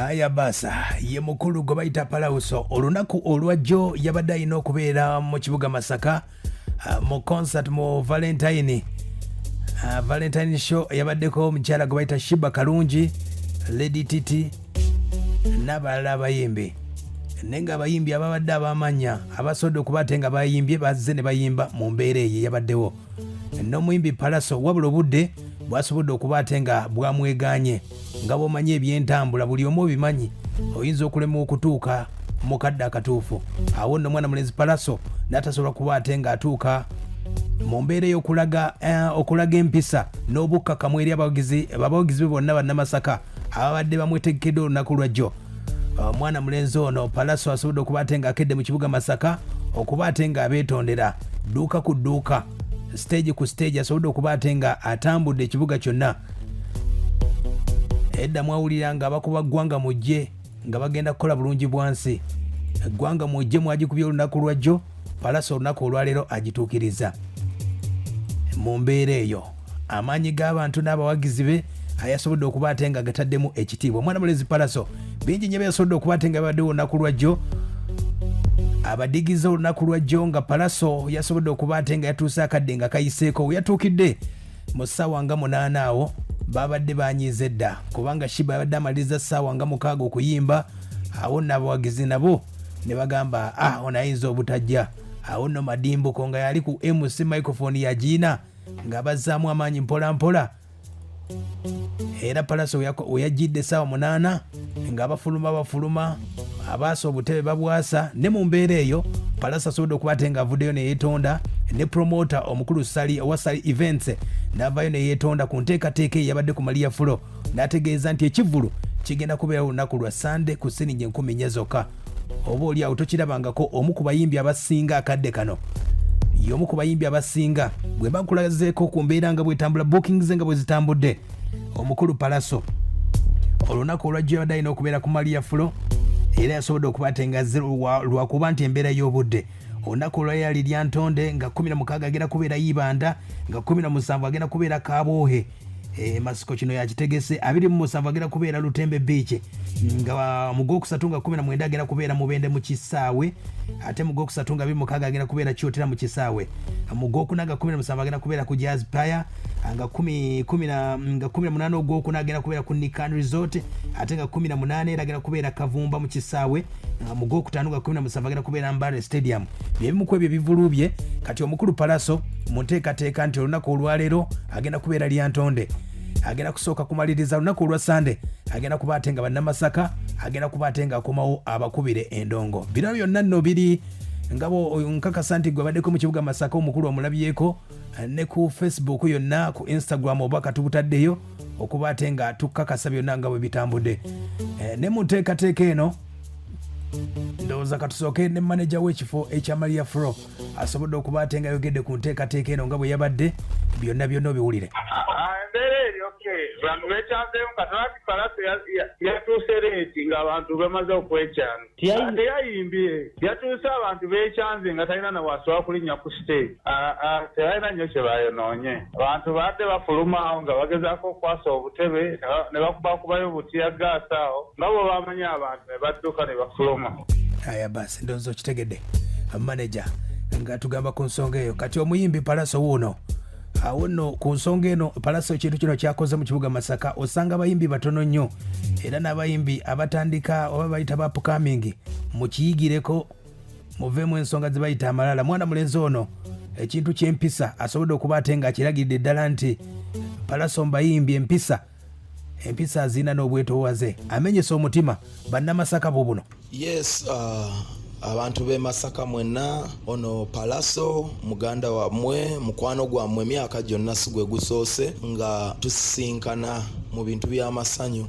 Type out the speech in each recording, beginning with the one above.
Aya basa ye mukulu gwe bayita Palauso. Olunaku olwajjo yabadde alina okubeera mu kibuga Masaka mu concert mu Valentine, Valentine show yabaddeko omukyala gwe bayita Shiba Kalungi, Lady Titi n'abalala abayimbi. Naye nga abayimbi ababadde ab'amannya abasobodde okuba ate nga bayimbye bazze ne bayimba mu mbeera eyo eyabaddewo n'omuyimbi Palaso, wabula obudde bwasobodde okuba ate nga bwamwegaanye. Nga bw'omanyi ebyentambula buli omu obimanyi, oyinza okulemwa okutuuka mu kadde akatuufu. Awo nno omwana mulenzi Palaso n'atasobola kuba ate ng'atuuka mu mbeera ey'okulaga okulaga empisa n'obukkakkamu eri abawagizi be bonna Bannamasaka ababadde bamwetegekedde olunaku lwajjo. Omwana mulenzi ono Palaso asobodde okuba ate ng'akedde mu kibuga Masaka okuba ate ng'abeetondera dduuka ku dduuka, stage ku stage, asobodde okuba ate nga atambudde ekibuga kyonna. Edda mwawulira nga abakuba ggwanga mujje nga bagenda kukola bulungi bwansi. Eggwanga mujje mwagikubye olunaku lwajjo, Palaso olunaku olwaleero agituukiriza mu mbeera eyo. Amaanyi g'abantu n'abawagizi be ayasobodde okuba ate nga gataddemu ekitiibwa omwana mulenzi Palaso. Bingi nnyo byasobodde okuba ate nga bibaddewo olunaku lwajjo. Abadigize olunaku lwajjo nga Palaso yasobodde okuba ate nga yatuuse akadde nga kayiseeko. We yatuukidde mu ssaawa nga 8 awo babadde banyiize dda, kubanga Shiba yabadde amaliriza ssaawa nga 6 okuyimba. Awo nno abawagizi nabo ne bagamba, ah, ono ayinza obutajja. Awo nno Madimbuko nga yali ku MC microphone yagiina nga bazzaamu amaanyi mpola mpola. Era Palaso weyajjidde essaawa 8 nga bafuluma bafuluma, abaasa obutebe babwasa. Ne mu mbeera eyo Palaso asobodde okuba ate ng'avuddeyo neyeetonda ne promota omukulu Sali owa Sali Events n'avaayo neyeetonda ku nteekateeka eyo yabadde ku Maria Fulo, n'ategeeza nti ekivvulu kigenda kubeerawo olunaku lwa Sande ku siringi 4000 zokka. Oba oli awo tokirabangako, omu ku bayimbi abasinga akadde kano y'omu ku bayimbi abasinga bwe bakulazeeko ku mbeera nga bwetambula, bookings nga bwe zitambudde. Omukulu Palaso olunaku olwajjo yabadde alina okubeera ku Maria Fulo, era yasobodde okuba ate nga lwakuba nti embeera y'obudde. Olunaku olwayali Lyantonde nga 16 agenda kubeera Ibanda, nga 17 agenda kubeera Kaboohe Masiko, kino yakitegese. 27 agenda kubeera Lutembe Beach, nga mu gwokusatu nga 19 agenda kubeera Mubende mu kisaawe, ate mu gwokusatu nga 26 agenda kubeera Kyotera mu kisaawe, mu gwokuna nga 17 agenda kubeera ku Jazz Pyre, nga 18 ogwokuna agenda kubeera ku Nikan Resort, ate nga 18 era agenda kubeera Kavumba mu kisaawe, mu gwokutaano nga 17 agenda kubeera Mbale Stadium. Byebimu ku ebyo ebivulu bye. Kati omukulu Palaso mu nteekateeka nti olunaku olwaleero agenda kubeera Lyantonde, agenda kusooka kumaliriza lunaku olwa Sande, agenda kuba ate nga Bannamasaka agenda kuba ate nga akomawo abakubire endongo. Bino byonna nno biri nga nkakasa nti gwe abaddeko mu kibuga Masaka omukulu omulabyeko ne ku Facebook yonna, ku Instagram oba katubutaddeyo okuba ate nga tukakasa byonna nga bwe bitambudde. Ne mu nteekateeka eno ndowooza katusooke ne maneja w'ekifo ekya Maria Fro asobodde okuba ate nga ayogedde ku nteekateeka eno nga bwe yabadde. Byonna byonna obiwulire. Embeera eri okay, bantu bekyanzeemu katono. Palaso yatuuse late ng'abantu bamaze okwekyanga. Teyayimbye, yatuuse abantu beekyanze nga talina na wasobola kulinnya ku stage. Tebalina nnyo kye bayonoonye. Abantu baadde bafuluma awo nga bagezaako okukwasa obutebe ne bakubakubayo butiyaggaasi awo nga bwe bamanyi abantu ne badduka ne bafuluma. Aya basi, ndowooza okitegedde, manager nga tugamba ku nsonga eyo. Kati omuyimbi Palaso wuuno. Awo nno ku nsonga eno, Palaso ekintu kino kyakoze mu kibuga Masaka osanga abayimbi batono nnyo, era n'abayimbi abatandika oba bayita ba upcoming mukiyigireko, muveemu ensonga ze bayita amalala. Mwana mulenzi ono ekintu ky'empisa asobodde okuba ate nga akiragiridde ddala nti Palaso mbayimbi empisa empisa azirina n'obwetoowaze, amenyesa omutima Bannamasaka bubuno. Yes, abantu b'e Masaka mwenna, ono Palaso muganda wammwe, mukwano gwammwe, emyaka gyonna si gwe gusoose nga tusisinkana mu bintu by'amasanyu.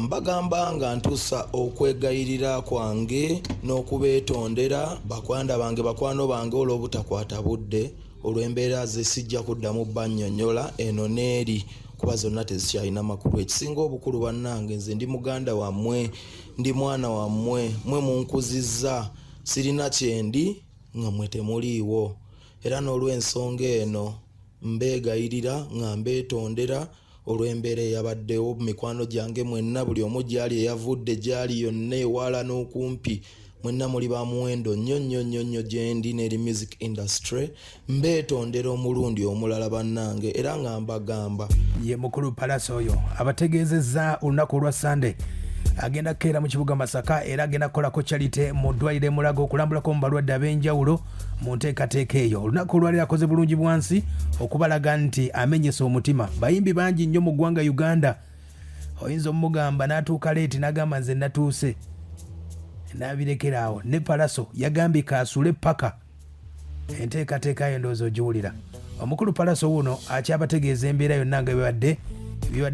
Mbagamba nga ntuusa okwegayirira kwange n'okubeetondera bakwanda bange, bakwano bange, olw'obutakwata budde olw'embeera ze sijja kuddamu bannyonnyola eno n'eri kuba zonna tezikyalina makulu. Ekisinga obukulu bannange, nze ndi muganda wammwe, ndi mwana wammwe, mwe munkuzizza, sirina kyendi nga mwe temuliiwo, era n'olw'ensonga eno mbeegayirira nga mbeetondera. olw'embeera eyabaddewo. Mikwano gyange mwenna, buli omu gyali, eyavudde gyali yonna, ewala n'okumpi, mwenna muli ba muwendo nnyo nnyo nnyo nnyo gyendi n'eri music industry. Mbeetondera omulundi omulala bannange, era nga mbagamba. Ye mukulu Pallaso oyo abategeezezza olunaku olwa Sande agenda kukeera mu kibuga Masaka, era agenda kukolako charity mu ddwaliro e Mulago, okulambulako mu balwadde ab'enjawulo mu nteekateeka eyo. Olunaku olwaleero akoze bulungi bwansi okubalaga nti amenyesa omutima. Bayimbi bangi nnyo mu ggwanga Uganda, oyinza omugamba n'atuuka late n'agamba nze natuuse, n'abirekera awo. Ne Pallaso yagambye kaasule paka enteekateeka yo ndowooza ogiwulira. Omukulu Pallaso wuno akyabategeeza embeera yonna nga bibadde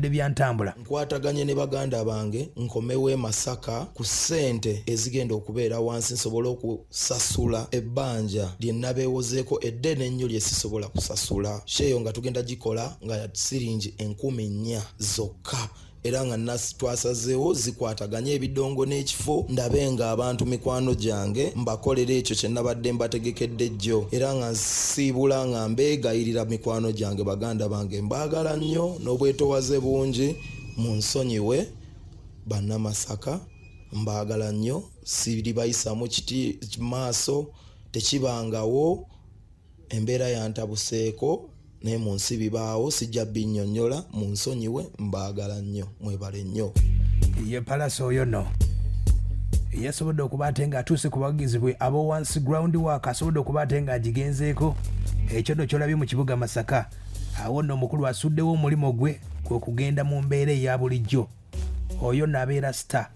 byantambula. Nkwataganye ne baganda bange, nkomewo e Masaka ku ssente ezigenda okubeera wansi, nsobole okusasula ebbanja lye nabeewozeeko eddene ennyo lye sisobola kusasula. Show eyo nga tugenda gikola nga siringi 4000 zokka, era nga twasazeewo zikwataganye ebidongo n'ekifo, ndabe nga abantu mikwano gyange mbakolera ekyo kye nabadde mbategekedde jjo. Era nga nsiibula nga mbeegayirira, mikwano gyange, baganda bange, mbaagala nnyo n'obwetowaze bungi, munsonyiwe. Bannamasaka mbaagala nnyo, siribayisamu kiti maaso, tekibangawo. Embeera yantabuseeko, naye mu nsi bibaawo, sijja binnyonnyola, munsonyiwe, mbaagala nnyo, mwebale nnyo. Ye Pallaso oyo nno yasobodde okuba ate ng'atuuse ku bawagizi bwe ab'owansi, ground work asobodde okuba ate ng'agigenzeeko. Ekyo nno kyolabye mu kibuga Masaka. Awo nno omukulu asuddewo omulimu gwe kwe kugenda mu mbeera eya bulijjo. Oyo nno abeera star.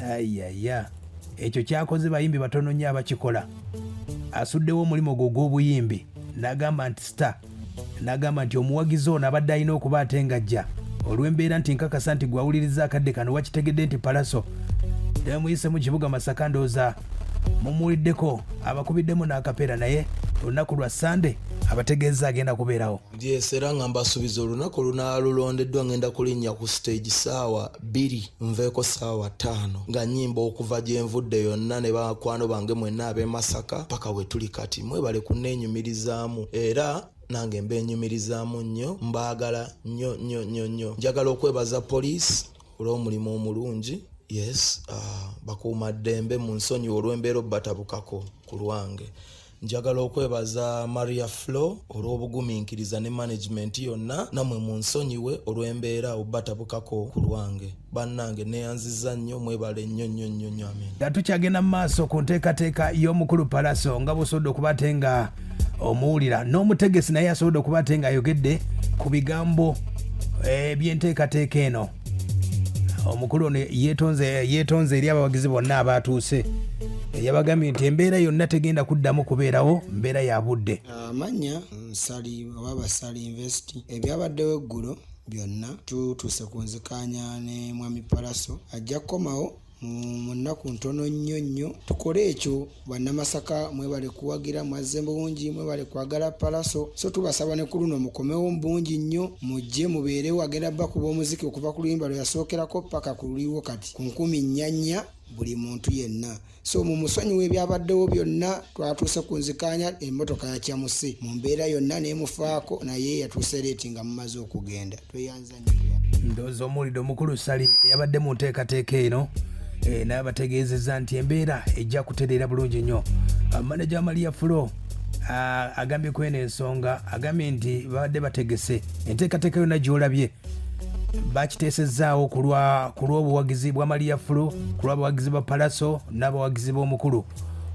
Ayaya, ekyo kyakoze bayimbi batono nnyo abakikola. Asuddewo omulimu gwe ogw'obuyimbi n'agamba nti star, n'agamba nti omuwagizi ono abadde alina okuba ate ng'ajja olw'embeera nti nkakasa nti gwawuliriza akadde kano wakitegedde nti Pallaso temuyise mu kibuga Masaka. Ndowooza mumuwuliddeko, abakubiddemu n'akapeera, naye olunaku lwa Sande abategeeza agenda kubeerawo. Yes, era nga mbasuubiza olunaku olunaalulondeddwa ngenda kulinnya ku stage 2:00, nveeko 5:00, nga nnyimba okuva gye nvudde yonna ne bakwano bange mwenna ab'e Masaka paka we tuli kati. Mwebale kunneenyumirizaamu, era nange mbeenyumirizaamu nnyo, mbaagala nnyo nnyo nnyo nnyo. Njagala okwebaza poliisi olw'omulimu omulungi. Yes, bakuuma ddembe, mu nsonyi olw'embeera obbatabukako ku lwange. Njagala okwebaza Maria Flo olw'obugumiikiriza ne management yonna, nammwe mu nsonyiwe olw'embeera obbatabukako ku lwange. Bannange, neeyanziza nnyo, mwebale nnyo nnyo nnyo nnyo, amen. Nga tukyagenda mu maaso ku nteekateeka y'omukulu Pallaso, nga bw'osobodde okuba ate nga omuwulira n'omutegesi naye asobodde okuba ate nga ayogedde ku bigambo eby'enteekateeka eno. Omukulu ono yeetonze eri abawagizi bonna abaatuuse. Yabagambye nti embeera yonna tegenda kuddamu kubeerawo, mbeera ya budde. Amannya Nsali oba Basali Invest. Ebyabaddewo eggulo byonna tutuuse ku nzikaanya ne mwami Pallaso, ajja kukomawo mu nnaku ntono nnyo nnyo tukole ekyo. Bannamasaka mwebale kuwagira, mwazze bulungi, mwebale kwagala Pallaso. So tubasaba ne ku luno mukomewo mu bungi nnyo, mujje mubeerewo. Agenda bakuba omuziki okuva ku luyimba lwe yasookerako paka ku luliwo kati ku 4000 buli muntu yenna. So mu musonyiwa ebyabaddewo byonna, twatuuse ku nzikaanya. Emmotoka yakyamuse mu mbeera yonna n'emufaako, naye yatuuse late nga mumaze okugenda. Tweyanza nnyo. Ndowooza omuwulidde omukulu Sali yabadde mu nteekateeka eno, n'abategeezezza nti embeera ejja kutereera bulungi nnyo. Maneja Maria Flo agambye ku eno ensonga, agambye nti babadde bategese enteekateeka yonna gy'olabye, bakiteesezzaawo ku lw'obuwagizi bwa Maria Flo, ku lw'abawagizi ba Pallaso n'abawagizi b'omukulu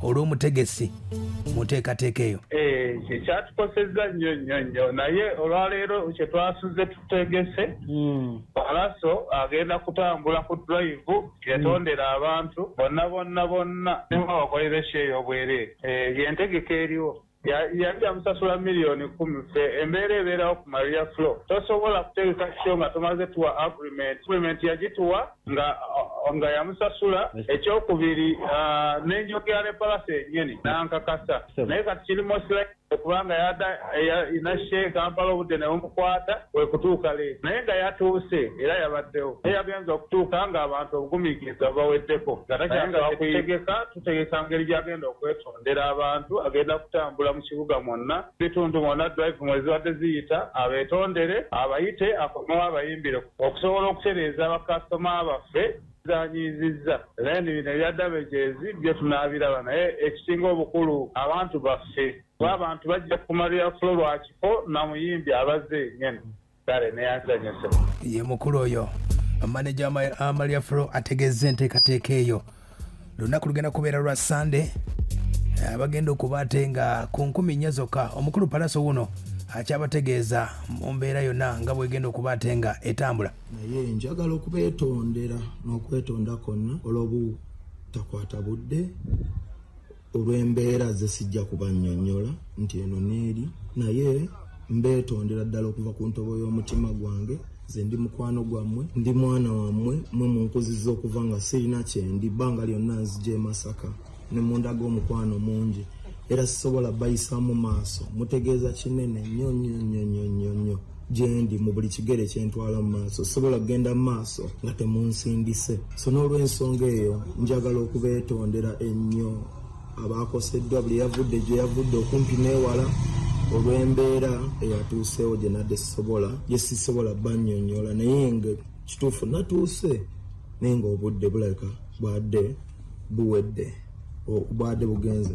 olw'omutegesi mu nteekateeka eyo. Kyatukosezza nnyo nnyo nnyo, naye olwaleero kye twasuze tutegese, Pallaso agenda kutambula ku drive, yatondera abantu bonna bonna bonna nebabakolera show ey'obwereere. Yentegeka eriwo. Yali yamusasula 10 miliyoni. Ffe embeera ebeerawo ku Maria Flo, tosobola kutegeka show nga tomaze tuwa agreement. Agreement yagituwa nga Nga yamusasula. Ekyokubiri, nenjogera ne Pallaso yennyini nankakasa, naye kati kiri most likely kubanga yada nashe Kampala, obudde ne bumukwata wekutuuka late, naye nga yatuuse era yabaddewo, naye yagenza okutuuka nga abantu obugumiikiriza bubaweddeko, nga takyasobola kutegeka. Tutegeka ngeri gyagenda okwetondera abantu. Agenda kutambula mu kibuga mwonna, bitundu mwonna, drive mwe zibadde ziyita, abeetondere, abayite, akomewo abayimbire okusobola okutereeza bakasitoma baffe zanyiizizza. Then bino ebya damages byo tunaabiraba, naye ekisinga obukulu abantu baffe, kuba abantu bajja kumalira Flo lwa kifo na muyimbi abazze nyene. Kale neyanza nnyo, ssebo. Ye mukulu oyo maneja wa Maria Flo ategeeza enteekateeka eyo. Lunaku lugenda kubeera lwa Sande, abagenda okuba ate nga ku 4000 zokka. Omukulu Pallaso wuno akyabategeeza mu mbeera yonna nga bwegenda okuba ate nga etambula. Naye njagala okubeetondera n'okwetonda kwonna olw'obutakwata budde, olw'embeera ze sijja kubannyonnyola nti eno n'eri, naye mbeetondera ddala okuva ku ntobo y'omutima gwange. Nze ndi mukwano gwammwe, ndi mwana wammwe. Mwe munkuzizza okuva nga sirina kyendi. Bbanga lyonna nzija e Masaka ne mundaga omukwano mungi, era sisobola bayisaamu maaso. Mutegeeza kinene nnyo nnyo nnyo nnyo nnyo nnyo gyendi mu buli kigere kyentwala mu maaso. Sobola kugenda mu maaso nga temunsindise. So n'olw'ensonga eyo njagala okubeetondera ennyo abakoseddwa, buli yavudde gye yavudde, okumpi n'ewala, olw'embeera eyatuuseewo gye nadde sisobola, gye sisobola bannyonnyola. Naye nga kituufu natuuse, naye ng'obudde bulabika bwadde buwedde, bwadde bugenze.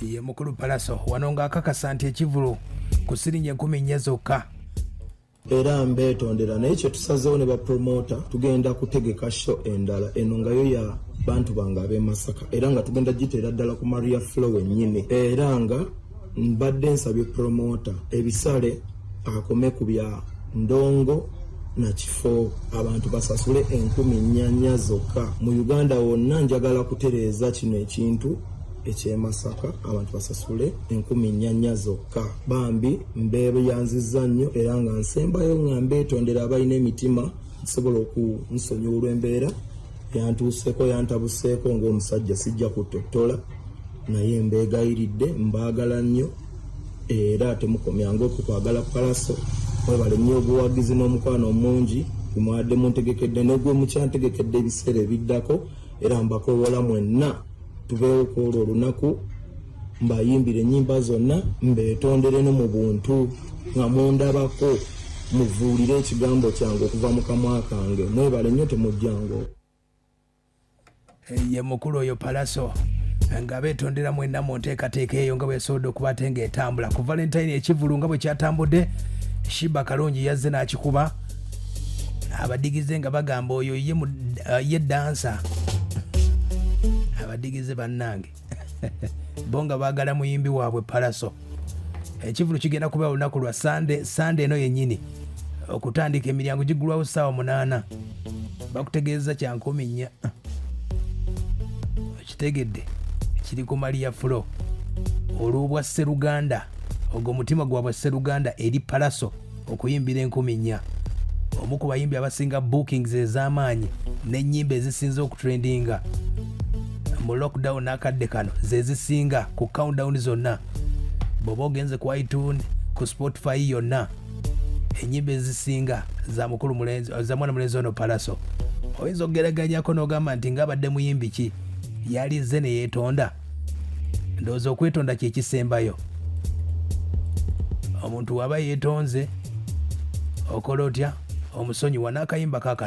Ye mukulu Pallaso wano ng'akakasa nti ekivulu ku siringi 4000 zokka. Era mbeetondera, naye kyetusazeewo ne bapromota, tugenda kutegeka show endala eno nga yo ya bantu bange ab'e Masaka, era nga tugenda giteera ddala ku Maria Flo wennyini. Era nga mbadde nsabye promota ebisale akome ku bya ndongo na kifo, abantu basasule 4,000 zokka mu Uganda wonna. Njagala kutereeza kino ekintu ekyemasaka, abantu basasule 4,000 zokka. Bambi mbeeyanzizza nnyo, era nga nsembayo nga mbeetondera abalina emitima nsobola okunsonyiwa olw'embeera yantuuseeko, yantabuseeko ng'omusajja, sijja kutottola, naye mbeegayiridde, mbaagala nnyo era temukomyanga okukwagala Pallaso. Mwebale nnyo obuwagizi n'omukwano omungi gwe muntegekedde negwe mukyantegekedde ebiseera ebiddako, era mbakowoola mwenna tubeewo kwolwo olunaku, mbayimbire ennyimba zonna, mbeetondere no mu buntu nga mundabako, muvuulire ekigambo kyange okuva mu kamwa kange. Mwebale nnyo, temujjango. Ye mukulu oyo Pallaso nga beetondera mwenna mu nteekateeka eyo nga bweyasobodde okuba ate ng'etambula ku Valentine. Ekivulu nga bwe kyatambudde, Sheebah Kalungi yazze n'akikuba, abadigize nga bagamba oyo ye, ye dansa. Abadigize bannange bo nga baagala muyimbi waabwe Pallaso. Ekivulu kigenda kuba olunaku lwa Sande, Sande eno yennyini okutandika. Emiryango giggulwawo ssaawa 8. Bakutegeeza kya 4000. Okitegedde? Kiri ku Maria Flo olw'obwa Sseruganda, ogwo omutima gwabwe Sseruganda eri Pallaso okuyimbira 4000, omu ku bayimbi abasinga bookings ez'amaanyi n'ennyimba ezisinze okutrendinga mu lockdown. Akadde kano ze zisinga ku countdown zonna. Bw'oba ogenze ku iTunes, ku Spotify yonna, ennyimba ezisinga za mukulu mulenzi, za mwana mulenzi ono Pallaso. Oyinza okugeraganyako n'ogamba nti ng'abadde muyimbi ki yalizze ne yeetonda? Ndowooza okwetonda kyekisembayo. Omuntu waba yeetonze, okola otya? Omusonyiwa n'akayimba kaakano.